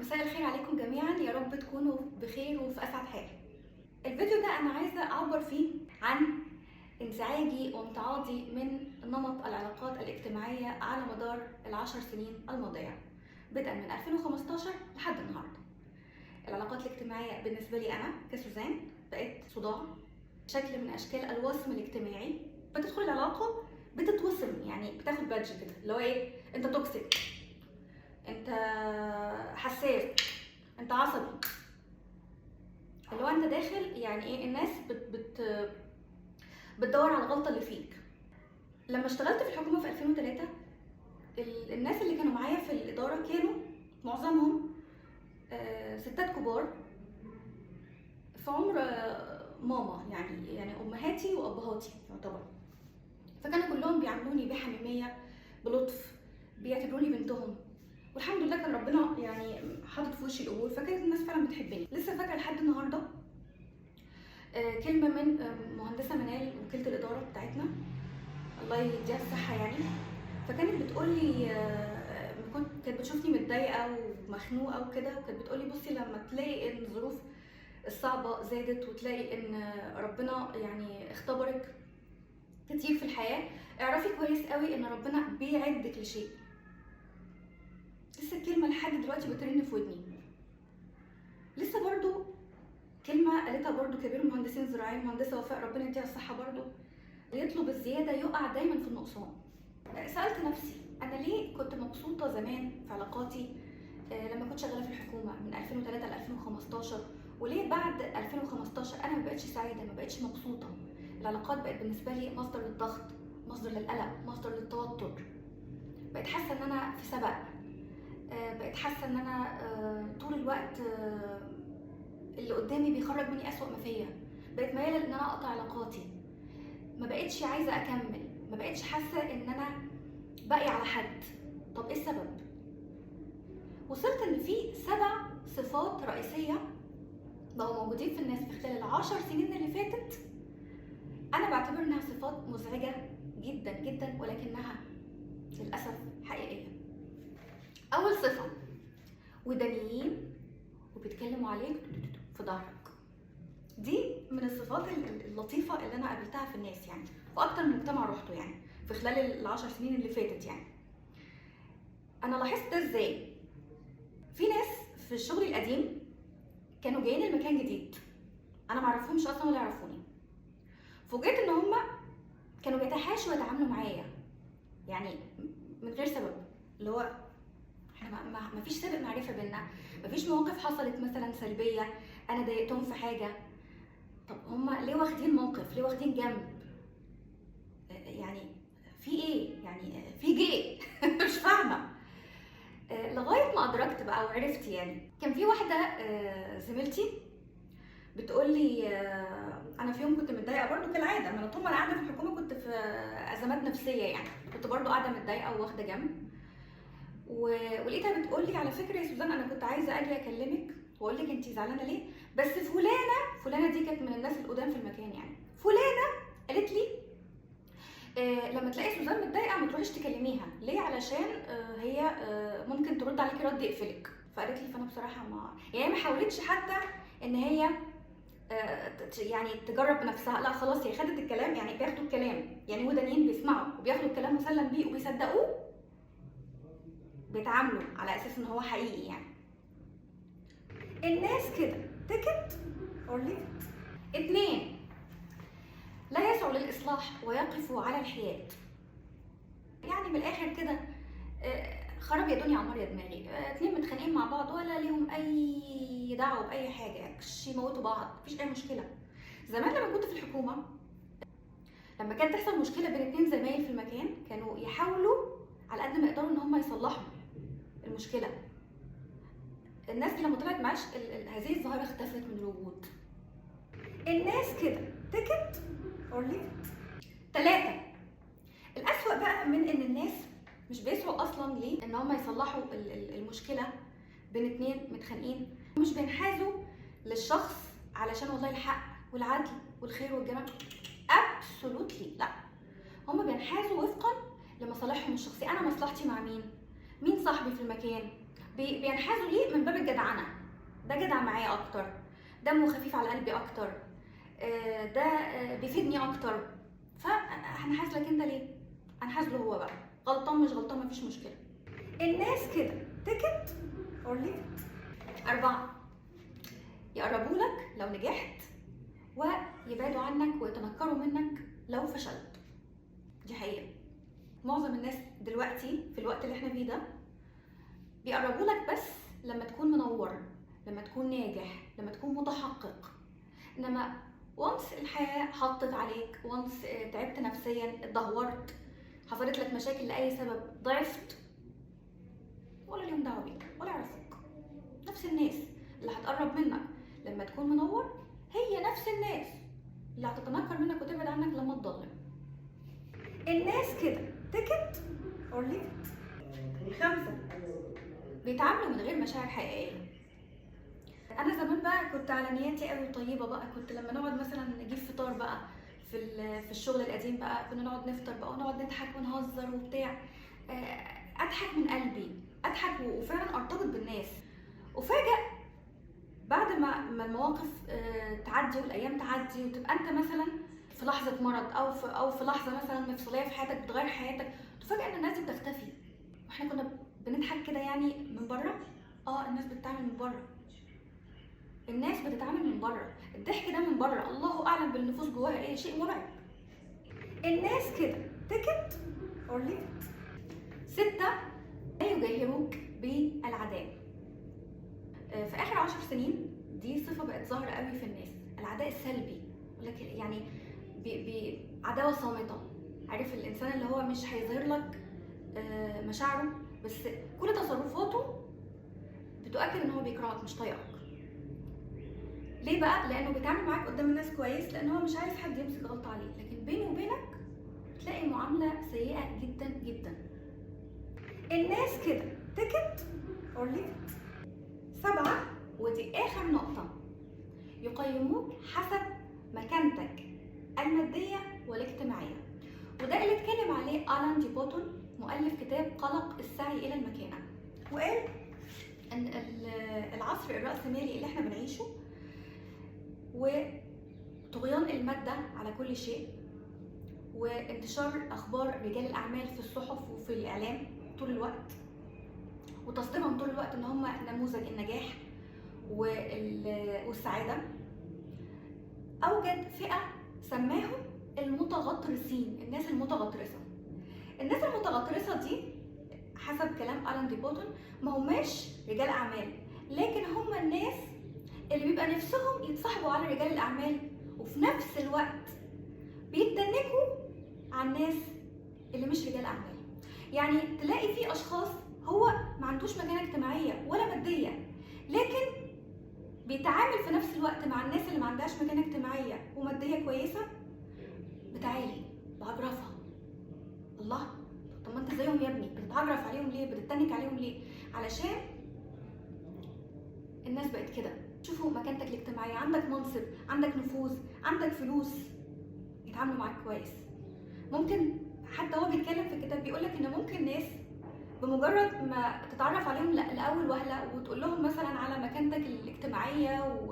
مساء الخير عليكم جميعا، يا رب تكونوا بخير وفي اسعد حال. الفيديو ده انا عايزه اعبر فيه عن انزعاجي وامتعاضي من نمط العلاقات الاجتماعية على مدار ال10 سنين الماضيه، بدءا من 2015 لحد النهارده. العلاقات الاجتماعية بالنسبة لي انا كسوزان بقت صداع، شكل من اشكال الوصم الاجتماعي. بتدخل العلاقة بتتوصم، يعني بتاخد badge كده اللي هو ايه؟ انت toxic، انت حساس، انت عصبي، اللي هو انت داخل يعني ايه؟ الناس بت بت بتدور على الغلطة اللي فيك. لما اشتغلت في الحكومة في 2003، الناس اللي كانوا معايا في الادارة كانوا معظمهم ستات كبار في عمر ماما، يعني امهاتي وابهاتي يعتبر. فكانوا كلهم بيعاملوني بحميميه، بلطف، بيعتبروني بنتهم، والحمد لله كان ربنا يعني حاطط في وشي القبول، فكانت الناس فعلا بتحبني. لسه فاكره لحد النهارده كلمة من مهندسه منال، وكيله الادارة بتاعتنا، الله يديها الصحة يعني. فكانت بتقول لي، كانت بتشوفني متضايقة ومخنوقه وكده، وكانت بتقول لي: بصي، لما تلاقي ان الظروف الصعبة زادت وتلاقي ان ربنا يعني اختبرك كتير في الحياه، اعرفي كويس قوي ان ربنا بيعدك لشيء. لسه الكلمة لحد دلوقتي بترن في ودني. لسه برضو كلمة قالتها برضو كبير المهندسين الزراعيين، مهندسه وفاء، ربنا يديها الصحة برضو: اللي يطلب الزيادة يقع دايما في النقصان. سالت نفسي انا ليه كنت مبسوطة زمان في علاقاتي لما كنت شغالة في الحكومة من 2003 ل 2015، وليه بعد 2015 انا ما بقتش سعيده، ما بقتش مبسوطه؟ العلاقات بقت بالنسبة لي مصدر للضغط، مصدر للقلق، مصدر للتوتر. بقيت حاسه ان انا في سبق، بقيت حاسه ان انا طول الوقت اللي قدامي بيخرج مني اسوأ ما فيا. بقيت مياله ان انا اقطع علاقاتي، ما بقتش عايزه اكمل، ما بقتش حاسه ان انا باقية على حد. طب ايه السبب؟ وصلت ان في 7 صفات رئيسية بقوا موجودين في الناس في خلال ال10 سنين اللي فاتت، انا بعتبر انها صفات مزعجة جدا جدا، ولكنها للاسف حقيقيه. اول صفه: ودانيين وبيتكلموا عليك في ظهرك. دي من الصفات اللطيفة اللي انا قابلتها في الناس، يعني في اكتر من مجتمع روحته يعني في خلال ال10 سنين اللي فاتت. يعني انا لاحظت ده ازاي؟ في ناس في الشغل القديم كانوا جايين المكان جديد، انا معرفهمش اصلا ولا يعرفوني. فوجئت ان هما كانوا بيتحاشوا يتعاملوا معايا، يعني من غير سبب، اللي هو احنا ما فيش سابق معرفة بينا، ما فيش مواقف حصلت مثلا سلبيه، انا ضايقتهم في حاجه. طب هما ليه واخدين موقف؟ ليه واخدين جنب؟ يعني في ايه؟ يعني في ايه؟ مش فاهمه. لغاية ما ادركت بقى وعرفت. يعني كان في واحدة زميلتي بتقول لي، انا في يوم كنت متضايقة برضو كالعاده، ما انا طول ما انا قاعدة في الحكومة كنت في ازمات نفسيه، يعني كنت برضو قاعدة متضايقة وواخده جنب، ولقيتها بتقول لي: على فكرة يا سوزان، انا كنت عايزه اجي اكلمك واقول لك انت زعلانة ليه، بس فلانه، فلانه دي كانت من الناس القدام في المكان، يعني فلانه قالت لي لما تلاقي سوزان متضايقة ما تروحيش تكلميها. ليه؟ علشان هي ممكن ترد عليكي رد يقفلك. فقالت لي، فانا بصراحة ما يعني ما حاولتش حتى ان هي يعني تجرب بنفسها، لا خلاص، هي خدت الكلام. يعني بياخدوا الكلام، يعني ودانيين، بيسمعوا وبياخدوا الكلام مسلم بيه وبيصدقوه، بيتعاملوا على اساس ان هو حقيقي. يعني الناس كده، take it or leave it. اتنين: لا يسعوا للإصلاح ويقفوا على الحياد. يعني من الآخر كده خراب يا دنيا، عمار يا دماغي. اتنين متخانقين مع بعض ولا ليهم أي دعوة بأي حاجة، كش يموتوا بعض، مفيش أي مشكلة. زمان لما كنت في الحكومة، لما كانت تحصل مشكلة بين اتنين زمايل في المكان، كانوا يحاولوا على قد ما يقدروا ان هم يصلحوا المشكلة. الناس دي لما طلعت معاش، هذه الظاهرة اختفت من الوجود. الناس كده، take it or leave it. ثلاثة: الأسوأ بقى من إن الناس مش بيسعوا أصلا ليه إن هم يصلحوا المشكلة بين اتنين متخانقين، مش بينحازوا للشخص علشان والله الحق والعدل والخير والجمال، absolutely لا، هم بينحازوا وفقا لمصالحهم الشخصية. أنا مصلحتي مع مين؟ مين صاحبي في المكان؟ بينحازوا ليه من باب الجدعنه، ده جدع معايا اكتر، دمه خفيف على قلبي اكتر، ده بيفيدني اكتر، فهنحاز لك انت ليه؟ هنحاز له هو بقى، غلطان مش غلطان مفيش مشكلة. الناس كده take it or leave it. 4، يقربوا لك لو نجحت ويبعدوا عنك ويتنكروا منك لو فشلت. دي حقيقة، معظم الناس دلوقتي في الوقت اللي احنا فيه ده بيقربوا لك بس لما تكون منور، لما تكون ناجح، لما تكون متحقق. انما once الحياة حطت عليك، once تعبت نفسيا، اتدهورت، حصلت لك مشاكل لأي سبب، ضعفت، ولا ليهم دعوة بيك ولا يعرفوك. نفس الناس اللي هتقرب منك لما تكون منور هي نفس الناس اللي هتتنكر منك وتبعد عنك لما تضلم. الناس كده take it or leave it. 5، بيتعاملوا من غير مشاعر حقيقية. أنا زمان بقى كنت على نياتي قوي وطيبة بقى، كنت لما نقعد مثلا نجيب فطار بقى في الشغل القديم بقى، كنا نقعد نفطر بقى ونقعد نضحك ونهزر وبتاع، أضحك من قلبي، أضحك وفعلا أرتبط بالناس. وفاجأ بعد ما المواقف تعدي والأيام تعدي، وتبقى أنت مثلا في لحظة مرض أو في لحظة مثلا مفصلية في حياتك بتغير حياتك، تفاجأ إن الناس دي بتختفي. واحنا كنا بنضحك كده يعني من بره، الناس بتتعامل من بره، الناس بتتعامل من بره، الضحك ده من بره، الله اعلم بالنفوس جواها ايه، شيء مرعب. الناس كده take it or leave it. 6، لا يجاهروك بالعداء. في اخر 10 سنين دي صفة بقت ظاهرة قوي في الناس، العداء السلبي، يقول لك يعني عداوة صامتة. عارف الانسان اللي هو مش هيظهر لك مشاعره، بس كل تصرفاته بتؤكد ان هو بيكرهك، مش طايقك. ليه بقى؟ لانه بيتعامل معاك قدام الناس كويس، لان هو مش عايز حد يمسك غلطه عليه، لكن بينه وبينك تلاقي معاملة سيئه جدا جدا. الناس كده take it or leave it. 7، ودي اخر نقطة، يقيموك حسب مكانتك المادية والاجتماعية. وده اللي اتكلم عليه ألان دي بوتون مؤلف كتاب قلق السعي الى المكانة، وقال ان العصر الرأسمالي اللي احنا بنعيشه وطغيان المادة على كل شيء وانتشار أخبار رجال الأعمال في الصحف وفي الإعلام طول الوقت، وتصديرهم طول الوقت إن هم نموذج النجاح والسعادة، أوجد فئة سماهم المتغطرسين، الناس المتغطرسة. الناس المتغطرسة دي حسب كلام ألان دي بوتون ما هماش رجال أعمال، لكن هم الناس اللي بيبقى نفسهم يتصاحبوا على رجال الأعمال، وفي نفس الوقت بيتنكوا على الناس اللي مش رجال أعمال. يعني تلاقي في أشخاص هو ما عندوش مكانة اجتماعية ولا مادية، لكن بيتعامل في نفس الوقت مع الناس اللي ما عندهاش مكانة اجتماعية ومادية كويسة بتعالي بعجرفها. الله، طب ما انت زيهم يا ابني، بتتعجرف عليهم ليه؟ بتتنك عليهم ليه؟ علشان الناس بقت كده. شوفوا مكانتك الاجتماعية، عندك منصب، عندك نفوذ، عندك فلوس، يتعاملوا معاك كويس. ممكن حتى هو بيتكلم في الكتاب بيقولك ان ممكن ناس بمجرد ما تتعرف عليهم لأول وهلة وتقول لهم مثلا على مكانتك الاجتماعية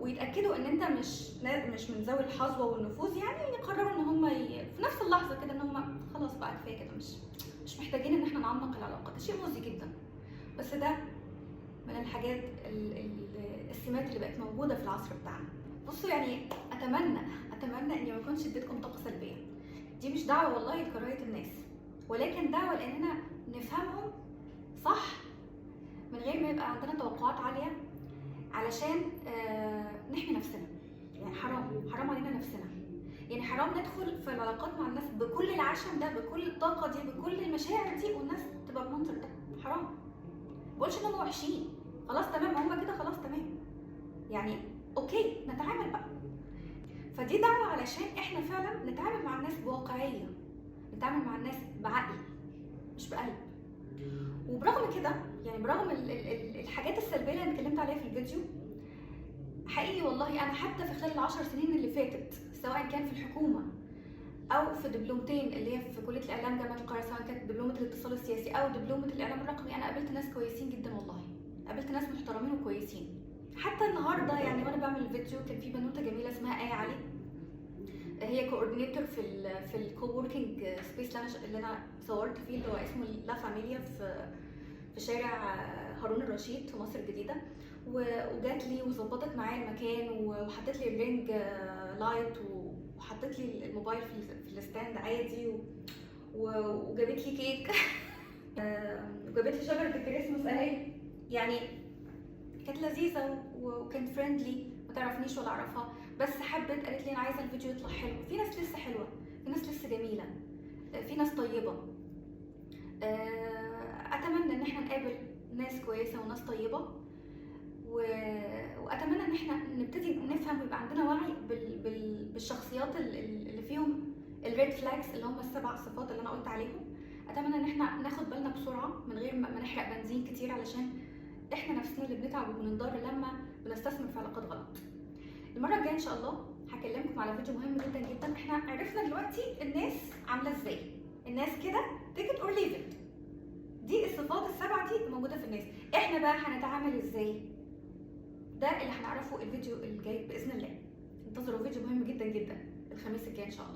ويتأكدوا ان انت مش من ذوي الحظوة والنفوذ، يعني يقرروا ان هم في نفس اللحظة كده ان هم خلاص بقى كفاية كده، مش محتاجين ان احنا نعمق العلاقة. ده شيء مؤذي جدا، بس ده من الحاجات السمات اللي بقت موجودة في العصر بتاعنا. بصوا يعني اتمنى اني ما اكونش اديتكم طاقة سلبية. دي مش دعوة والله لكراهية الناس، ولكن دعوة لاننا نفهمهم صح من غير ما يبقى عندنا توقعات عالية، علشان نحمي نفسنا. يعني حرام علينا نفسنا، يعني حرام ندخل في العلاقات مع الناس بكل العشم ده، بكل الطاقة دي، بكل المشاعر دي، والناس تبقى بالمنظر ده. حرام. بقولش ان هم وحشين، خلاص تمام هم كده، خلاص تمام، يعني okay نتعامل بقى. فدي دعوة علشان احنا فعلا نتعامل مع الناس بواقعية، نتعامل مع الناس بعقل مش بقلب. وبرغم كده يعني برغم الحاجات السلبية اللي انا اتكلمت عليها في الفيديو، حقيقي والله انا حتى في خلال ال10 سنين اللي فاتت، سواء كان في الحكومة او في دبلومتين اللي هي في كليه الاعلام جامعه القاهرة، سواء كانت دبلومه الاتصال السياسي او دبلومه الاعلام الرقمي، انا قابلت ناس كويسين جدا والله، قابلت ناس محترمين وكويسين. حتى النهارده يعني وانا بعمل الفيديو كان في بنوته جميلة اسمها آية علي، هي coordinator في ال co-working space اللي انا صورت فيه، اللي هو اسمه لا فاميليا في شارع هارون الرشيد في مصر الجديده. وجات لي وظبطت معايا المكان وحطت لي ال ring light وحطت لي الموبايل في ال stand عادي وجابت لي كيك وجابت لي شجرة الكريسماس اهي. يعني كانت لذيذة وكانت friendly، ما تعرفنيش ولا اعرفها، بس حبت، قالت لي انا عايزه الفيديو يطلع حلو. في ناس لسه حلوه، في ناس لسه جميله، في ناس طيبه. اتمنى ان احنا نقابل ناس كويسة وناس طيبه، واتمنى ان احنا نبتدي نفهم ويبقى عندنا وعي بالشخصيات اللي فيهم ال red flags، اللي هم السبع صفات اللي انا قلت عليهم. اتمنى ان احنا ناخد بالنا بسرعة من غير ما نحرق بنزين كتير، علشان احنا نفسنا اللي بنتعب وبننضر لما بنستثمر في علاقات غلط. المرة الجاية ان شاء الله هكلمكم على فيديو مهم جدا جدا. احنا عرفنا دلوقتي الناس عامله ازاي، الناس كده take it or leave it، دي الصفات السبعة دي موجودة في الناس. احنا بقى هنتعامل ازاي؟ ده اللي هنعرفه الفيديو الجاي باذن الله. انتظروا فيديو مهم جدا جدا الخميس الجاي ان شاء الله.